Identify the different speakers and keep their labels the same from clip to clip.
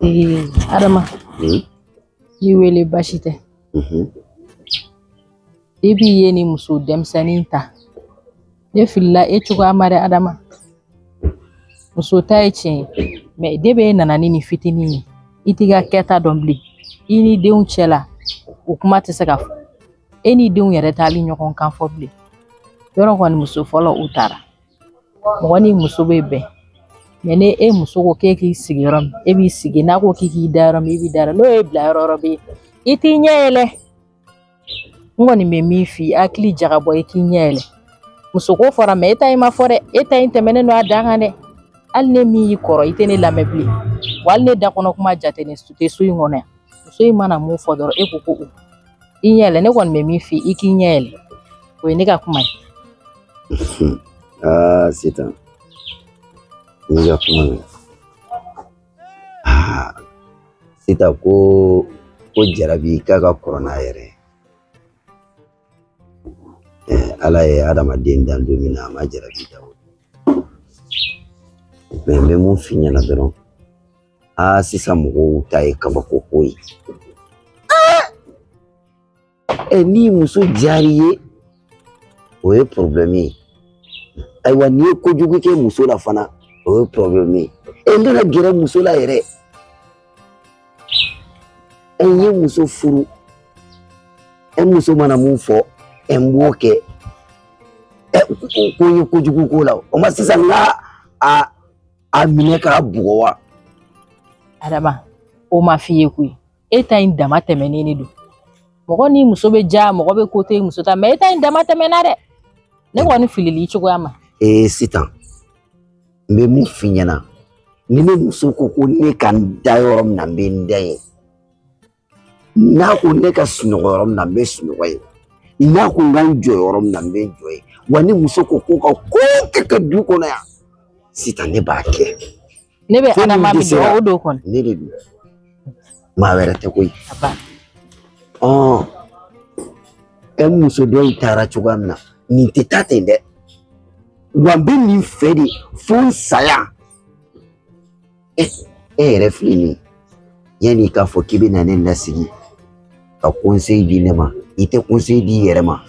Speaker 1: Ee Adama, n'i wele baasi tɛ. Depuis i ye nin muso denmisɛnnin ta, ne filila e cogoya ma dɛ Adama. Muso ta ye tiɲɛ ye, mais depuis e nana ni nin fitinin ye, i t'i ka kɛta dɔn bilen. I ni denw cɛla, o kuma tɛ se ka fɔ. E ni denw yɛrɛ t'ali ɲɔgɔn kan fɔ bilen. Yɔrɔ kɔni muso fɔlɔ o taara. Mɔgɔ ni muso bɛ bɛn. Mais ni e muso ko k'e k'i sigi yɔrɔ min, e b'i sigi. N'a ko k'i k'i da yɔrɔ min, i b'i da yɔrɔ. N'o ye bila yɔrɔ yɔrɔ bɛ yen, i t'i ɲɛ yɛlɛ. N kɔni bɛ min f'i ye, hakili jagabɔ i k'i ɲɛ yɛlɛ. Muso ko fɔra mais e ta in ma fɔ dɛ. E ta in tɛmɛnen don a dan kan dɛ. Hali ne min y'i kɔrɔ, i tɛ ne lamɛn bilen. Wa hali ne da kɔnɔ kuma jate ne tɛ so in kɔnɔ yan. Muso in mana mun fɔ dɔrɔn, e ko ko o. I ɲɛ yɛlɛ, ne kɔni bɛ min f'i ye, i k'i ɲɛ yɛlɛ. O ye ne ka kuma ye.
Speaker 2: Aa Sitan, n'i ka kuma mɛn. Aa Sitan ko jarabi k'a ka kɔrɔ n'a yɛrɛ ye. Ala ye adamaden dan don min na, a ma jarabi da o. Mais n bɛ mun f'i ɲɛna dɔrɔn, aa sisan mɔgɔw ta ye kabako ko ye. Ni muso diyar'i ye, o ye problème ye. Ayiwa n'i ye kojugu kɛ muso la fana, o ye problème ye. N kana gɛrɛ muso la yɛrɛ. N ye muso furu, muso mana mun fɔ, n b'o kɛ. Ko n ye kojugu k'o la, o ma sisan n ka a minɛ k'a bugɔ wa?
Speaker 1: Adama, o ma f'i ye koyi. E ta in dama tɛmɛnen de don. Mɔgɔ ni muso bɛ ja, mɔgɔ bɛ ko te muso ta, mais e ta in dama tɛmɛna dɛ. Ne kɔni filili i cogoya ma.
Speaker 2: Ee Sitan, n bɛ mun f'i ɲɛna, ni ne muso ko ko ne ka n da yɔrɔ min na, n bɛ n da yen. N'a ko ne ka sunɔgɔ yɔrɔ min na, n bɛ sunɔgɔ yen. N'a ko n ka n jɔ yɔrɔ min na, n bɛ n jɔ yen. Wa ni muso ko ko ka ko kɛ ka du kɔnɔ yan, Sitan ne b'a kɛ.
Speaker 1: Ne bɛ Adama min dɔn, o don kɔni.
Speaker 2: Ne de don. Maa wɛrɛ tɛ koyi.
Speaker 1: A banna.
Speaker 2: Muso dɔ in taara cogoya min na, nin tɛ taa ten dɛ. Wa n bɛ nin fɛ de fo n saya. E yɛrɛ filɛ nin ye, yanni i k'a fɔ k'i bɛ na ne lasigi ka conseil di ne ma, i tɛ conseil di i yɛrɛ ma.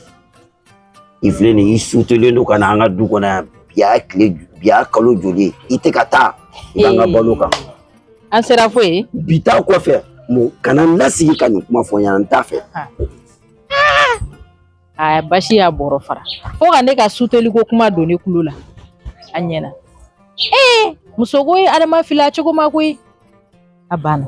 Speaker 2: I filɛ nin ye, i sutelen don ka na an ka du kɔnɔ yan, bi y'a tile, bi y'a kalo joli ye, i tɛ ka taa, i b'an ka balo kan.
Speaker 1: An sera fo yen.
Speaker 2: Bi taa kɔfɛ, kana n lasigi ka nin kuma fɔ n ɲɛna, n t'a fɛ.
Speaker 1: A basi y'a bɔrɔ fara. Fo ka ne ka suteliko kuma don ne kulo la. A ɲɛna. Ee muso ko ye Adama fili a cogo ma koyi. A banna.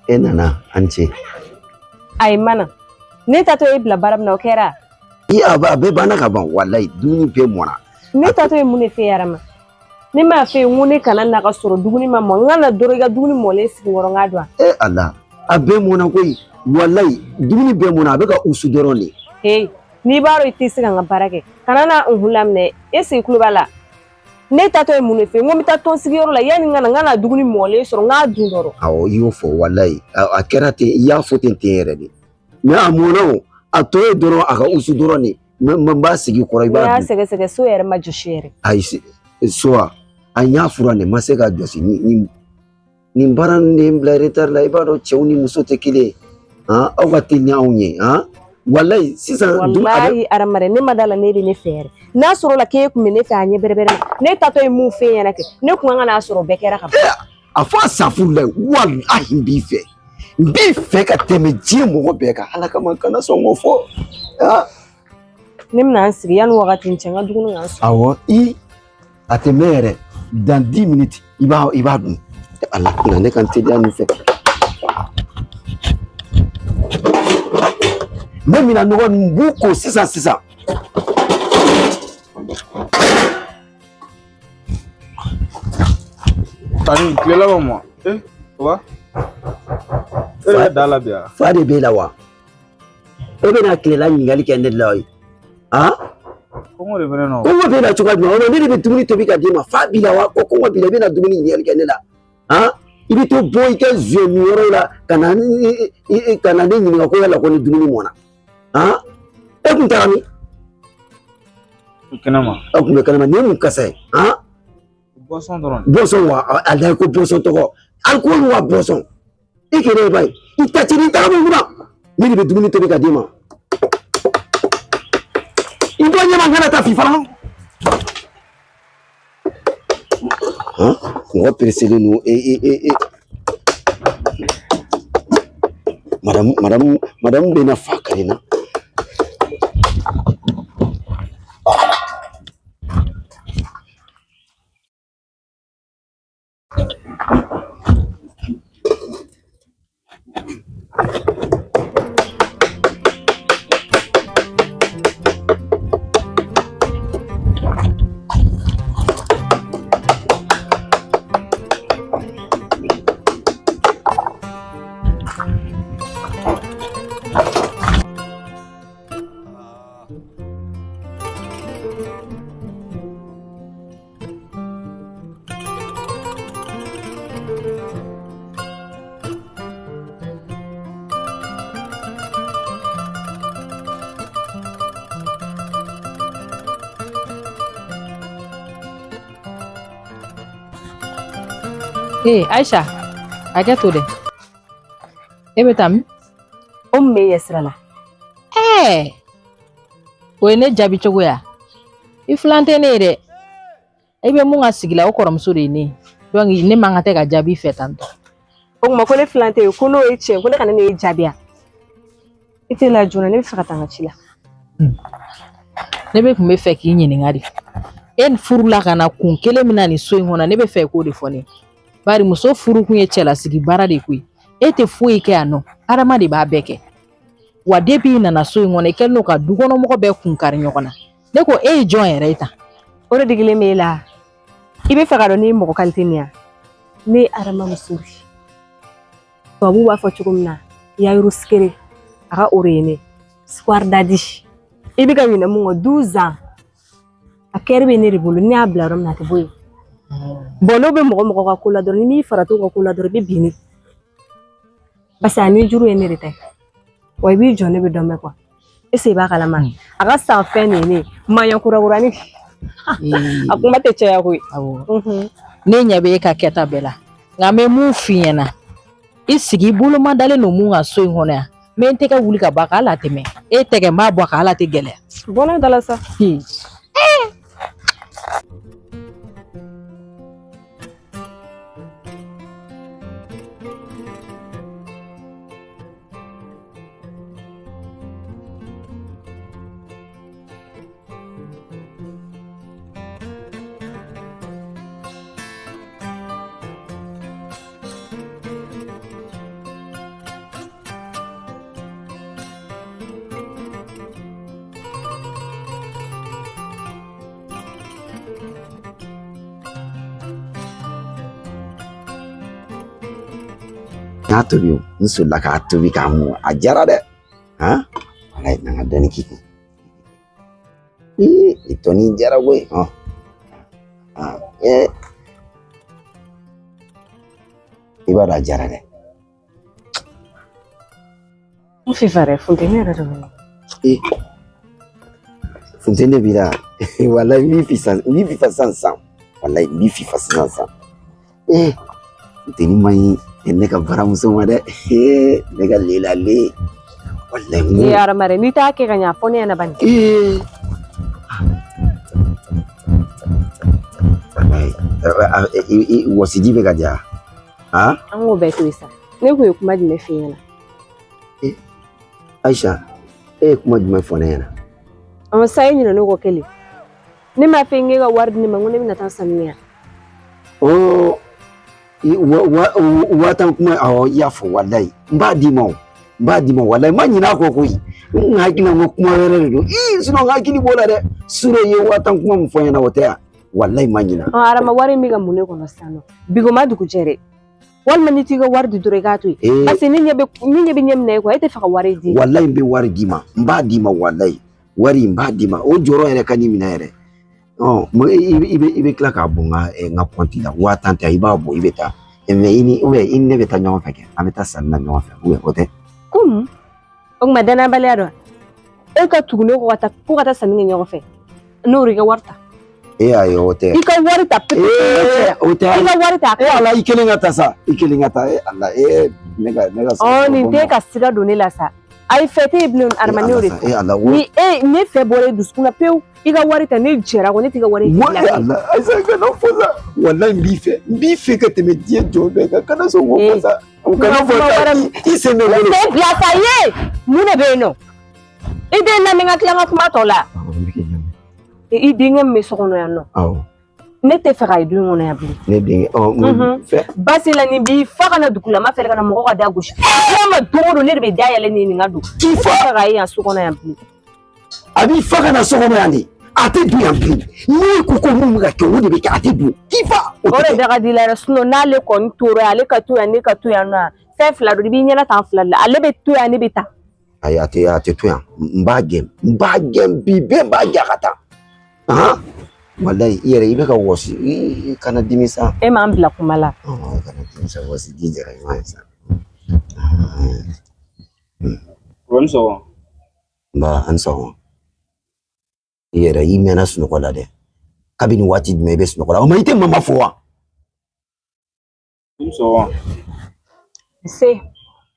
Speaker 2: E nana, an ce.
Speaker 3: Ayi mana, ne taatɔ e bila baara min na, o kɛra.
Speaker 2: I a bɛɛ banna ka ban, walayi dumuni bɛɛ mɔna.
Speaker 3: Ne taatɔ ye mun de f'e ye Adama? Ne m'a f'e ye n ko ne kana na ka sɔrɔ dumuni ma mɔ, n ka na dɔrɔn i ka dumuni mɔlen sigi n kɔrɔ n k'a dun.
Speaker 2: E Ala, a bɛɛ mɔna koyi, walayi dumuni bɛɛ mɔna, a bɛ ka usu dɔrɔn de.
Speaker 3: Hey, n'i b'a dɔn i tɛ se ka n ka baara kɛ, kana na n laminɛ, e sigi kulo b'a la. Ne taatɔ ye mun de f'e ye? N ko n bɛ taa tɔn sigiyɔrɔ la, yanni n ka na, n ka na dumuni mɔlen sɔrɔ, n k'a dun dɔrɔn.
Speaker 2: Awɔ, i y'o fɔ, walayi a kɛra ten, i y'a fɔ ten ten yɛrɛ de. Mais a mɔna o, a tɔ ye dɔrɔn a ka usu dɔrɔn de. N b'a sigi kɔrɔ, i b'a
Speaker 3: dun. N'i y'a sɛgɛsɛgɛ, so yɛrɛ ma jɔsi yɛrɛ.
Speaker 2: Ayi, so a y'a furan de, ma se ka jɔsi. Nin baara ninnu de ye n bila retard la. I b'a dɔn cɛw ni muso tɛ kelen ye. Aw ka teli ni anw ye. Walayi sisan.
Speaker 3: Walayi Adama dɛ, ne ma da la ne bɛ ne fɛ yɛrɛ. N'a sɔrɔ la k'e tun bɛ ne fɛ a ɲɛ bɛrɛbɛrɛ la, ne taatɔ ye mun f'e ɲɛna kɛ, ne kun kan ka n'a sɔrɔ bɛɛ kɛra ka ban.
Speaker 2: A fɔ a safurulayi, walahi n b'i fɛ. N b'i fɛ ka tɛmɛ diɲɛ mɔgɔ bɛɛ kan. Ala kama kana sɔn k'o fɔ.
Speaker 3: Ne bɛna n sigi yanni wagati in cɛ, n ka dumuni ka n sɔrɔ.
Speaker 2: Awɔ, i a tɛ mɛn yɛrɛ, dans 10 minutes i b'a dun. Ala na ne ka n teliya nin fɛ. N bɛ minan nɔgɔ ninnu b'u ko sisan sisan.
Speaker 4: Tani tilela ma mɔ. Eh, wa? E bɛ da la bi wa?
Speaker 2: Fa de b'e la wa? E bɛna tilela ɲininkali kɛ ne de la o ye. Han?
Speaker 4: Kɔngɔ de bɛ ne na.
Speaker 2: Kɔngɔ b'e la cogoya jumɛn? O la ne de bɛ dumuni tobi ka d'i ma. Fa b'i la wa? Ko kɔngɔ b'i la, i bɛna dumuni ɲininkali kɛ ne la. Han? I bɛ to bɔ i ka zuye min yɔrɔ la ka na ka na ne ɲininka ko yala ko ni dumuni mɔna. Han? E kun taara min?
Speaker 4: Kɛnɛma.
Speaker 2: Aw kun bɛ kɛnɛma. Nin ye mun kasa ye? Han?
Speaker 4: Boisson dɔrɔn.
Speaker 2: Boisson wa? A da ko boisson tɔgɔ. Alcool wa boisson? I kɛnɛ ba ye. I ta ci ni taga mun kunna. Ne de bɛ dumuni tobi ka d'i ma. I bɔ ɲɛma n kana taa fifa. Han? Mɔgɔ pereselen don e e e e. Madamu madamu madamu bɛ na fa kari na.
Speaker 1: Ee Aisha, hakɛ to dɛ. E bɛ taa min?
Speaker 3: O mun bɛ ɲɛ sira la?
Speaker 1: Ɛɛ, o ye ne jaabi cogo ya. I filan tɛ ne ye dɛ. I bɛ mun ka sigi la o kɔrɔmuso de ye ne ye. Donc ne man kan tɛ ka jaabi i fɛ tantɔ.
Speaker 3: O tuma ko ne filan tɛ yen, ko n'o ye tiɲɛ ko ne kana ne ye jaabi ya. I tɛ la joona, ne bɛ fɛ ka taa n ka ci la.
Speaker 1: Ne bɛ tun bɛ fɛ k'i ɲininka de. E furula ka na kun kelen min na nin so in kɔnɔ, ne bɛ fɛ k'o de fɔ ne ye. Bari muso furu kun ye cɛlasigi baara de koyi. E tɛ foyi kɛ yan nɔ, Adama de b'a bɛɛ kɛ. Wa depuis i nana so in kɔnɔ, i kɛlen don ka dukɔnɔmɔgɔ bɛɛ kun kari ɲɔgɔn na. Ne ko e ye jɔn yɛrɛ ye tan?
Speaker 3: O de digilen bɛ e la. I bɛ fɛ ka dɔn ne ye mɔgɔ qualité min ya? Ne ye Adama muso de ye. Tubabuw b'a fɔ cogo min na, Yayuru Sikere, a ka o de ye ne. Square Dadi. I bɛ ka ɲinɛ mun kɔ 12 ans. A kɛri bɛ ne de bolo, ne y'a bila yɔrɔ min na a tɛ bɔ yen. Bon n'o bɛ mɔgɔ mɔgɔ ka ko la dɔrɔn, ni m'i farati o ka ko la dɔrɔn, i bɛ bin ne. Parce que a ni juru ye ne de ta ye. Wa i b'i jɔ ne bɛ dɔ mɛn quoi. Est ce que i b'a kalama? A ka san fɛn de ye ne ye. Maɲɔ kurakurani. A kuma tɛ caya koyi.
Speaker 1: Awɔ. Ne ɲɛ bɛ e ka kɛta bɛɛ la. Nka n bɛ mun f'i ɲɛna, i sigi i bolo ma dalen don mun ka so in kɔnɔ yan. N bɛ n tɛgɛ wuli ka bɔ a kan hali a tɛ mɛn. E tɛgɛ n b'a bɔ a kan hali a tɛ gɛlɛya.
Speaker 3: Bɔ n'a da la sa.
Speaker 2: N y'a tobi o, n solila k'a tobi k'a mɔ, a diyara dɛ. Han? Walayi n'an ka dɔɔni k'i kun. Ee, nin tɔni diyara koyi. Hɔn. Ee. I b'a dɔn a diyara dɛ.
Speaker 3: N fifa dɛ, funteni yɛrɛ de bɛ ne.
Speaker 2: Ee, funteni de b'i la. Walayi n b'i fifa, n b'i fifa sisan sisan. Walayi n b'i fifa sisan sisan. Ee, funteni man ɲi ne ka baramuso ma dɛ. Ee, ne ka lela le. Walayi n ko.
Speaker 3: Ee Adama dɛ, n'i t'a kɛ ka ɲɛ a fɔ ne ɲɛna bani.
Speaker 2: Ee. Walayi, wɔsiji bɛ ka ja. Han?
Speaker 3: An k'o bɛɛ to yen sa. Ne kun ye kuma jumɛn f'i ɲɛna?
Speaker 2: Aisha, e ye kuma jumɛn fɔ ne ɲɛna?
Speaker 3: Ɔ sa e ɲinɛ ne kɔ kelen. Ne m'a fɔ k'e ka wari di ne ma, ko ne bɛna taa sanni kɛ yan.
Speaker 2: Ɔ 50,000 kuma, awɔ i y'a fɔ walayi. N b'a d'i ma o. N b'a d'i ma walayi. N ma ɲinɛ a kɔ koyi. N hakili la n ko kuma wɛrɛ de don. Ii sinon n hakili b'o la dɛ. Surɔ i ye 50,000 kuma min fɔ n ɲɛna o tɛ yan. Walayi n ma ɲinɛ.
Speaker 3: Ɔ Adama, wari in bɛ ka mun ne kɔnɔ sisan nɔ? Bi ko ma dugu jɛ dɛ. Walima n'i t'i ka wari di dɔrɔn i k'a to yen.
Speaker 2: Ee.
Speaker 3: Parce que ne ɲɛ bɛ ɲɛ min na e kɔ, e tɛ fɛ ka wari di.
Speaker 2: Walayi, n bɛ wari d'i ma, n b'a d'i ma. Walayi, wari n b'a d'i ma. O jɔyɔrɔ yɛrɛ ka n'i minɛ yɛrɛ. Ɔ, i bɛ tila k'a bɔ n ka kɔnti la. 10 000 tɛ, i b'a bɔ, i bɛ taa. Mais i ni, ou bien i ni ne bɛ taa ɲɔgɔn fɛ kɛ, an bɛ taa sanni na ɲɔgɔn fɛ, ou bien o tɛ?
Speaker 3: Ko mun? O tuma danayabaliya dɔn. E ka tugu ne kɔ ka taa ko ka taa sanni kɛ ɲɔgɔn fɛ. N'o i ka wari ta.
Speaker 2: E y'a ye, o tɛ.
Speaker 3: I ka wari ta pewu.
Speaker 2: Ee, o tɛ.
Speaker 3: I ka wari ta.
Speaker 2: E Ala, i kelen ka taa sa, i kelen ka taa. E Ala, e ne ka.
Speaker 3: Ɔ, nin tɛ ka sira don ne la sa. Ayi, fɛ tɛ yen bilen, Adama, ne y'o de fɔ.
Speaker 2: E Ala, o
Speaker 3: Ni e ne fɛ bɔra e dusukun na pewu, i ka wari ta, ne jɛra kɔ, ne t'i ka wari
Speaker 2: Wa e Ala, ayisa, kana fɔ sa. Walayi, n b'i fɛ, n b'i fɛ ka tɛmɛ diɲɛ jɔn bɛɛ kan. Kana sɔn k'o fɔ sa. O kana fɔ sa, i sen bɛ n bolo.
Speaker 3: Sen bila sa ye. Mun de bɛ yen nɔ? I den lamɛn, ka tila n ka kuma tɔ la.
Speaker 2: Awɔ, n bɛ k'i lamɛn.
Speaker 3: I denkɛ min bɛ so kɔnɔ yan nɔ.
Speaker 2: Awɔ.
Speaker 3: Ne tɛ fɛ k'a ye du in kɔnɔ yan bilen.
Speaker 2: Ne denkɛ, ɔ, mun fɛ?
Speaker 3: Basi la, nin b'i fa ka na dugulama fɛ ka na mɔgɔ ka da gosi. Diɲɛ ma, don o don ne de bɛ da yɛlɛ nin ka don.
Speaker 2: K'i
Speaker 3: Ne
Speaker 2: fa
Speaker 3: tɛ fɛ k'a ye yan so kɔnɔ yan bilen.
Speaker 2: A b'i fa ka na so kɔnɔ yan de. A tɛ dun yan bilen. N'e ko ko mun bɛ ka kɛ, o de bɛ kɛ. A tɛ dun k'i fa. O
Speaker 3: O
Speaker 2: tɛ
Speaker 3: de
Speaker 2: kɛ.
Speaker 3: da ka di la yɛrɛ. Sinon n'ale kɔni tora yan, ale ka to yan, ne ka to yan nɔ, fɛn fila don, i b'i ɲɛna tan fila de la. Ale bɛ to yan, ne bɛ taa.
Speaker 2: Ayi, a tɛ to yan. N b'a gɛn, n b'a gɛn bi bɛɛ, n b'a gɛn a ka taa. Ahan, walayi, i yɛrɛ i bɛ ka wɔsi. I kana dimi sa.
Speaker 3: E m'an bila kuma la.
Speaker 2: Ɔ, kana dimi sa, wɔsi ji jara i ma ye sa.
Speaker 4: O ni sɔgɔma.
Speaker 2: Nba, an sɔgɔma. I yɛrɛ, i mɛnna sunɔgɔ la dɛ. Kabini waati jumɛn i bɛ sunɔgɔ la? O ma, i tɛ mama fo wa?
Speaker 4: Ni sɔgɔma.
Speaker 3: Se.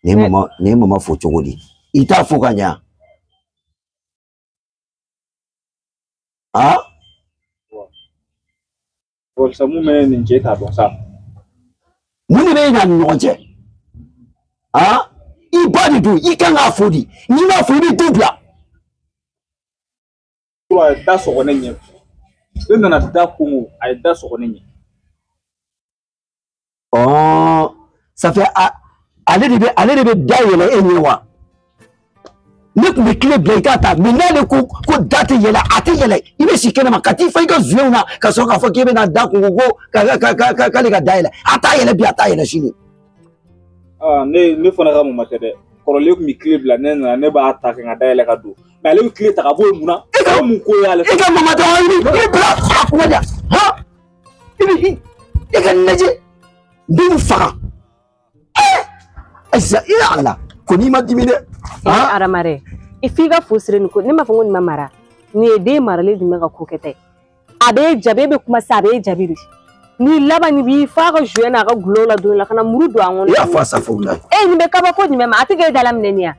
Speaker 2: Nin ye mama fo cogo di? I t'a fo ka ɲa a.
Speaker 4: Walisa mun bɛ nin cɛ t'a dɔn sa.
Speaker 2: Mun de bɛ e n'a ni ɲɔgɔn cɛ? A, i ba de don, i kan k'a fo de. N'i m'a fo, i bɛ du bila.
Speaker 4: A ye da sɔgɔ ne ɲɛ. Ne nana da kongo, a ye da sɔgɔ ne ɲɛ.
Speaker 2: Ɔɔ, ça fait a ale de bɛ da yɛlɛ e ɲɛ wa? Ne tun bɛ tile bila i k'a ta, mais n'ale ko ko da tɛ yɛlɛ, a tɛ yɛlɛ. I bɛ si kɛnɛma ka t'i fa i ka zuyew na ka sɔrɔ k'a fɔ k'e bɛna da kungo ko ka ka ka ka k'ale ka da yɛlɛ. A t'a yɛlɛ bi, a t'a yɛlɛ sini.
Speaker 4: Aa, ne fana ka mama tɛ dɛ. Kɔrɔlen tun bɛ tile bila, ne nana, ne b'a ta ka n ka da yɛlɛ ka don. Mais ale bɛ tile ta ka bɔ yen mun na?
Speaker 2: E ka
Speaker 4: O ye mun ko y'ale?
Speaker 2: E ka mama tɛ wa? I bɛ bila a kuma ja han. I bɛ i ka nin lajɛ, n bɛ nin faga. Ɛɛ, ayisa, i Ala ko n'i ma dimi dɛ.
Speaker 3: E Adama dɛ, i f'i ka fu siri nin ko. Ne m'a fɔ ko nin ma mara. Nin ye den maralen jumɛn ka ko kɛta ye? A b'e jaabi, e bɛ kuma sisan, a b'e jaabi de. Ni laban nin b'i fa ka jouet n'a ka gulɔ la don la ka na muru don an kɔnɔ.
Speaker 2: I y'a fɔ a safurulayi.
Speaker 3: E, nin bɛ kabako jumɛn ma? A tɛ k'e dala minɛ nin ya.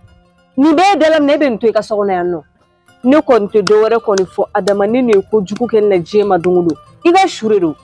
Speaker 3: Nin b'e dala minɛ, e bɛ nin to i ka so kɔnɔ yan nɔ. Ne kɔni tɛ dɔ wɛrɛ kɔni fɔ Adama, ni nin ye kojugu kɛ ne la diɲɛ ma don o don. I ka su de don.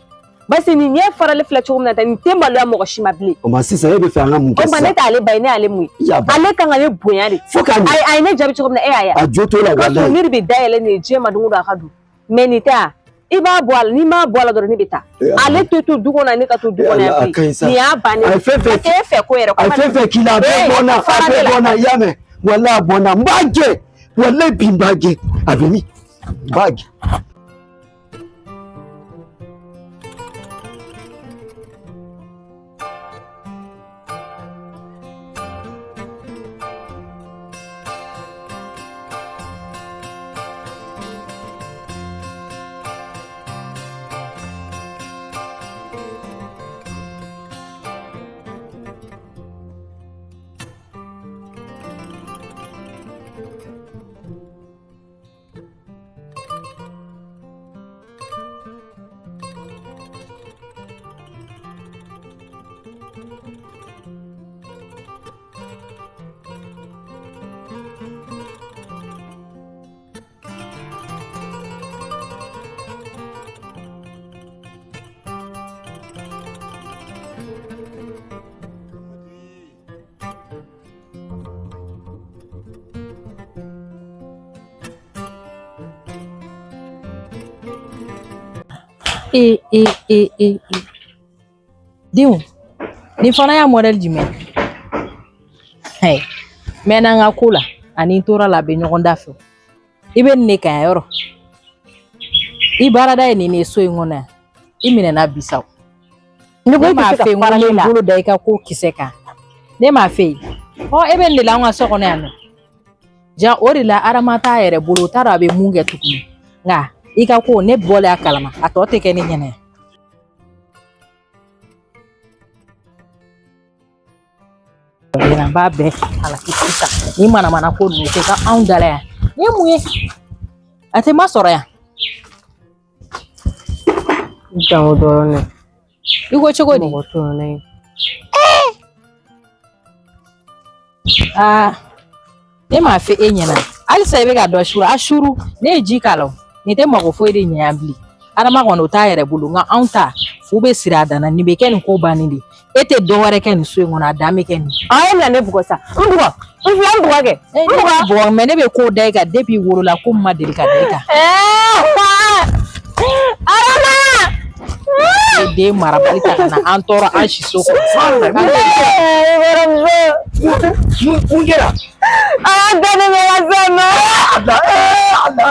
Speaker 3: Basi nin ɲɛ faralen filɛ cogo min na tan, nin tɛ maloya mɔgɔ si ma bilen.
Speaker 2: O ma, sisan e bɛ fɛ an ka mun
Speaker 3: O
Speaker 2: kɛ
Speaker 3: ma, ne
Speaker 2: sisan?
Speaker 3: t'ale ba ye, ne y'ale mun ye.
Speaker 2: I y'a ba.
Speaker 3: Ale kan ka ne bonya de.
Speaker 2: Fo k'a ɲɛ.
Speaker 3: A ye ne jaabi cogo min na, e y'a ye.
Speaker 2: A jo t'o la.
Speaker 3: Ka sɔrɔ
Speaker 2: Walayi.
Speaker 3: ne de bɛ da yɛlɛ nin ye diɲɛ ma don o don a ka don. Mais nin tɛ a. I b'a bɔ a la, n'i m'a bɔ a la dɔrɔn, ne bɛ taa.
Speaker 2: Eh, Ala.
Speaker 3: Ale tɛ to du kɔnɔ, ne ka to du
Speaker 2: Eh,
Speaker 3: kɔnɔ
Speaker 2: Ala,
Speaker 3: yan
Speaker 2: a
Speaker 3: bilen.
Speaker 2: ka ɲi sa.
Speaker 3: Nin y'a bannen.
Speaker 2: A ye fɛn fɛn
Speaker 3: Parce que e fɛ ko yɛrɛ.
Speaker 2: A ye fɛn fɛn k'i la, a bɛɛ
Speaker 3: Eh,
Speaker 2: bɔ n na, a
Speaker 3: fara ne
Speaker 2: bɛɛ
Speaker 3: la.
Speaker 2: bɔ n na. I y'a mɛn? Walayi, a bɔ n na. N b'a gɛn. Walayi, bi n b'a gɛn. A bɛ min? N b'a gɛn.
Speaker 1: E e e e e denw, nin fana y'a modèle jumɛn ye? Mɛnna n ka ko la ani n tora la, a bɛ ɲɔgɔn da fɛ. I bɛ nin de kan yan yɔrɔ. I baarada ye nin de ye so in kɔnɔ yan. I minɛna bi sa o.
Speaker 3: Ne ko
Speaker 1: Ne
Speaker 3: e tɛ
Speaker 1: m'a
Speaker 3: se ka
Speaker 1: fɛ yen
Speaker 3: fara
Speaker 1: ko
Speaker 3: ne
Speaker 1: n
Speaker 3: la.
Speaker 1: bolo da i ka ko kisɛ kan. Ne m'a fɛ yen. Ɔ e bɛ nin de la anw ka so kɔnɔ yan nɔ. Ja o de la Adama t'a yɛrɛ bolo, o t'a dɔn a bɛ mun kɛ tuguni. Nka i ka ko ne bɔlen a kalama, a tɔ tɛ kɛ ne ɲɛna. N b'a bɛɛ halaki sisan. Ni manamana ko ninnu tɛ ka anw da la yan. Nin ye mun ye? A tɛ masɔrɔ yan.
Speaker 3: Jango dɔrɔn dɛ.
Speaker 1: I ko cogo di?
Speaker 3: Mɔgɔ tɔɲɔnen ye.
Speaker 1: Aa ne m'a fɔ e ɲɛna halisa i bɛ ka dɔ suru a suru ne ye ji k'a la o nin tɛ mako foyi de ɲɛ yan bilen Adama kɔni o t'a yɛrɛ bolo nka anw ta fu bɛ siri a dan na nin bɛ kɛ nin ko bannen de e tɛ dɔ wɛrɛ kɛ nin so in kɔnɔ a dan bɛ kɛ nin ye.
Speaker 3: A ye na ne bugɔ sa. N bugɔ. N filɛ n bugɔ kɛ.
Speaker 1: Ne bɛ bugɔ mɛ ne bɛ ko da e kan depuis i wolola ko min ma deli ka da e kan.
Speaker 3: Adama!
Speaker 1: E den marabali ta ka na an tɔɔrɔ an siso kɔnɔ.
Speaker 2: Mun kɛra?
Speaker 3: Ala dani bɛ ka se ma.
Speaker 2: Ala ala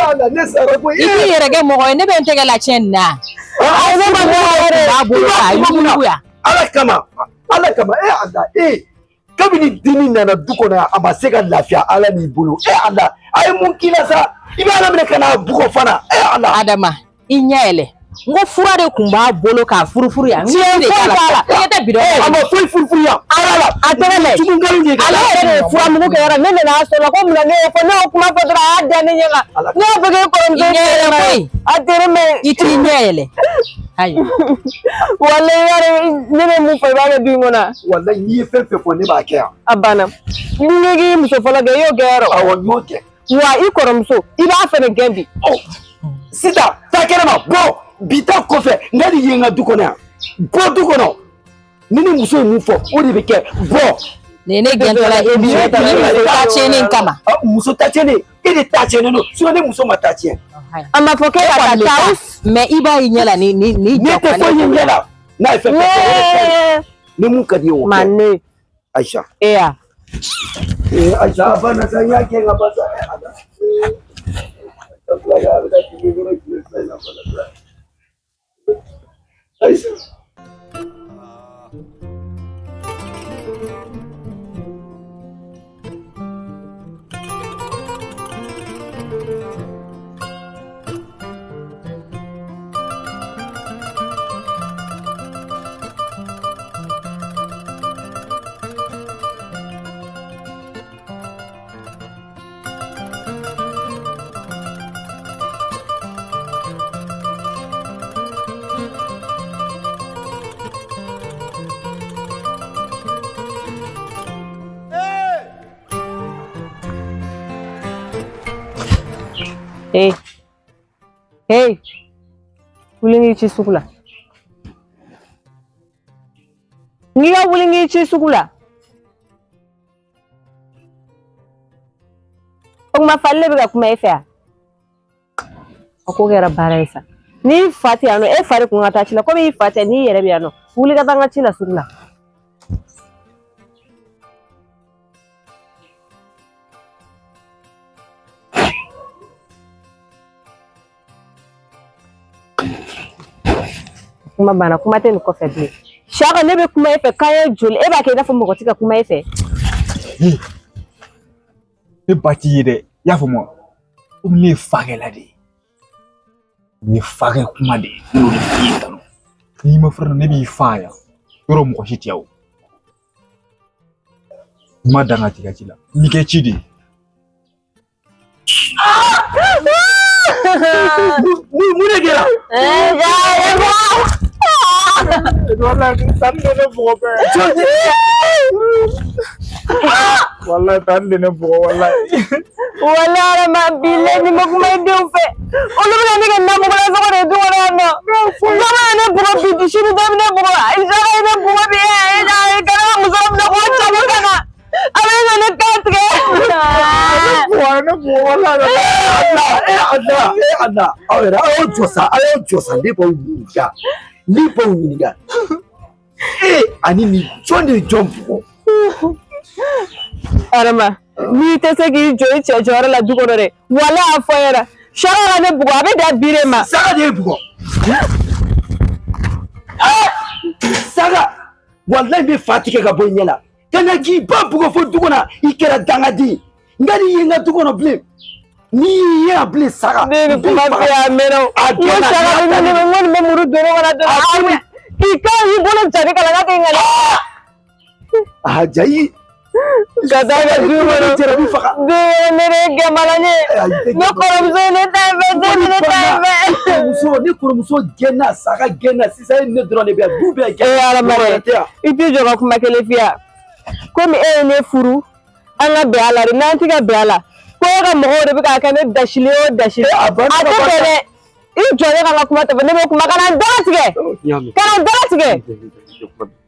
Speaker 2: ala ne sara koyi.
Speaker 1: I t'i yɛrɛ kɛ mɔgɔ ye ne bɛ n tɛgɛ lacɛn nin na.
Speaker 2: Ayi
Speaker 3: ne ma bɔ yɛrɛ.
Speaker 1: B'a bolo k'a yuguyugu yan.
Speaker 2: Ala kama ala kama e ala e kabini denni nana du kɔnɔ yan a ma se ka lafiya ala n'i bolo e ala a ye mun k'i la sa i bɛ ala minɛ ka n'a bugɔ fana e ala.
Speaker 1: Adama i ɲɛ yɛlɛ n ko fura de tun b'a bolo k'a furufuru yan. Tiɲɛ de t'a la i ɲɛ tɛ bidɔn
Speaker 2: A ma foyi furufuru yan ala la
Speaker 3: A tɛgɛ lajɛ.
Speaker 2: jugu nkalon de
Speaker 3: Ale yɛrɛ de ye furamugu kɛ yɔrɔ ne nana a sɔrɔ ko munna ne y'o fɔ ne y'o kuma fɔ dɔrɔn a y'a da ne ɲɛ kan. Ne y'a fɔ k'e kɔrɔmuso
Speaker 1: I ɲɛ yɛlɛ koyi.
Speaker 3: A teri mɛ.
Speaker 1: I t'i ɲɛ yɛlɛ. Ayi.
Speaker 3: Walayi yɛrɛ ne bɛ mun fɔ i b'a kɛ du in kɔnɔ.
Speaker 2: Walayi n'i ye fɛn fɛn fɔ ne b'a kɛ yan.
Speaker 3: A banna. Ni ko k'i muso fɔlɔ kɛ i y'o kɛ yɔrɔ.
Speaker 2: Awɔ n y'o kɛ.
Speaker 3: Wa i kɔrɔmuso i b'a fɛnɛ gɛn bi.
Speaker 2: Ɔ sisan taa kɛnɛma bɔ bi ta kɔfɛ n ka nin ye n ka du kɔnɔ yan bɔ du kɔnɔ ni ni muso ye mun fɔ o de bɛ kɛ bɔ.
Speaker 1: Nin ye ne gɛntɔla ye muso ta tiɲɛni kama.
Speaker 2: Muso ta tiɲɛnen e de ta tiɲɛnen don sinon ne muso ma ta tiɲɛ.
Speaker 3: A ma fɔ k'e ka taa
Speaker 1: mɛ i b'a ye ɲɛ la ni ni ni
Speaker 2: Ne tɛ foyi ye ɲɛ la n'a ye fɛn fɛn fɔ o de ka ɲi. Ni mun ka di ye o kɛ.
Speaker 3: Mane.
Speaker 2: Ayisa.
Speaker 3: E ya.
Speaker 2: Ee Ayisa a banna sa n y'a kɛ ka ban sa. Ayisa.
Speaker 3: Hey. Hey. Wuli n k'i ci sugu la. N k'i ka wuli n k'i ci sugu la. O kuma fali ne bɛ ka kuma e fɛ yan. A ko kɛra baara ye sa. N'i fa tɛ yan nɔ, e fa de kun ka taa ci la. Komi i fa tɛ n'i yɛrɛ bɛ yan nɔ, wuli ka taa n ka ci la sugu la. Kuma banna, kuma tɛ nin kɔfɛ bilen. Saka ne bɛ kuma e fɛ k'an ye joli, e b'a kɛ i n'a fɔ mɔgɔ tɛ ka kuma e fɛ.
Speaker 4: Ne ba t'i ye dɛ, i y'a faamu wa? Komi ne ye fakɛla de ye. Nin ye fakɛ kuma de ye, ne y'o de f'i ye tan. N'i ma fura ne b'i fa yan. Yɔrɔ mɔgɔ si tɛ yan o. N ma dan ka tigɛ ci la. N b'i kɛ ci de ye.
Speaker 2: Mun de kɛra?
Speaker 4: Walayi tan de ne bugɔ bɛɛ. Walayi tan de ne bugɔ walayi.
Speaker 3: Walayi Adama bilayi ni ma kuma i denw fɛ. Olu bɛna ne kɛ namugula sogo de ye du kɔnɔ yan nɔ. Dɔ bɛna ne bugɔ bi, sini dɔ bɛ ne bugɔ, Saka ye ne bugɔ bi, ka ne ka muso minɛ k'o cɛ ka na. A bɛ na ne kan tigɛ.
Speaker 4: Ne bugɔ walayi.
Speaker 2: Ala e ala e ala aw yɛrɛ aw y'aw jɔ sa aw y'aw jɔ sa ne b'aw ɲininka ne b'aw ɲininka e ani nin jɔn de ye jɔn bugɔ.
Speaker 3: Adama n'i tɛ se k'i jɔ i cɛ jɔyɔrɔ la du kɔnɔ dɛ, walayi a fɔ n ɲɛna. Saka ka ne bugɔ a bɛ dan bi de ma.
Speaker 2: Saka de ye bugɔ. Saga, walayi n bɛ fa tigɛ ka bɔ i ɲɛ la. Ka na k'i ba bugɔ fo du kɔnɔ, i kɛra dangaden. N ka n'i ye n ka du kɔnɔ bilen. N'i y'i ye yan bilen, saga.
Speaker 3: Ne ye kuma f'i ye a mɛnna o.
Speaker 2: A
Speaker 3: N ko
Speaker 2: gɛnna,
Speaker 3: saga bɛ ne n ko nin bɛ muru don ne kɔnɔ dɔrɔn.
Speaker 2: A
Speaker 3: A k'i kan y'i bolo ja ne kala k'a tɛ ŋaniya.
Speaker 2: A jayi.
Speaker 3: Ka taa ka du kɔnɔ.
Speaker 2: Jarabi faga.
Speaker 3: Den ne de ye gɛnbala ye. Ne kɔrɔmuso ye ne ta in fɛ, den ne ta in fɛ.
Speaker 2: Kɔrɔmuso, ne kɔrɔmuso gɛnna, saga gɛnna, sisan e ni ne dɔrɔn de bɛ yan, du bɛɛ gɛnna.
Speaker 3: Ee Adama
Speaker 2: Mɔgɔ wɛrɛ tɛ yan.
Speaker 3: I t'i jɔ ka kuma kelen f'i ye. Komi e ye ne furu, an ka bɛn a la de, n'an tɛ ka bɛn a la, ko e ka mɔgɔw de bɛ k'a kɛ ne dasilen o dasilen.
Speaker 2: A
Speaker 3: A
Speaker 2: banna
Speaker 3: tɛ
Speaker 2: ka ban.
Speaker 3: bɛn dɛ. I jɔ ne ka n ka kuma tɛ fɛ, ne bɛ kuma ka na n dala tigɛ. Ka na n dala tigɛ.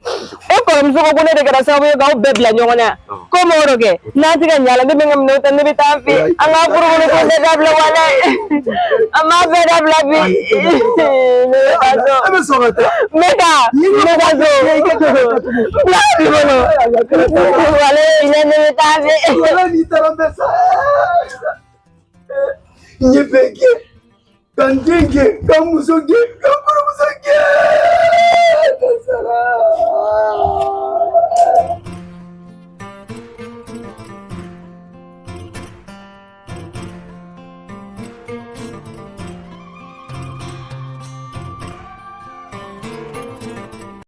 Speaker 3: E kɔrɔmuso ko ko ne de kɛra sababu ye k'aw bɛɛ bila ɲɔgɔn na. Ko m'o de kɛ, n'an tɛ ka ɲɛ a la, ne bɛ n ka minɛnw ta, ne bɛ taa n fɛ yen. An ka furu ko bɛɛ dabila walayi. An b'a bɛɛ dabila bi. Ne bɛ taa so.
Speaker 2: E bɛ sɔn ka taa.
Speaker 3: N bɛ taa. N bɛ taa so. Bila b'i bolo. Walayi ne bɛ taa fɛ yen.
Speaker 2: Wala n'i taara n bɛ sa. N ye bɛɛ gɛn, ka n den gɛn, ka n muso gɛn, ka n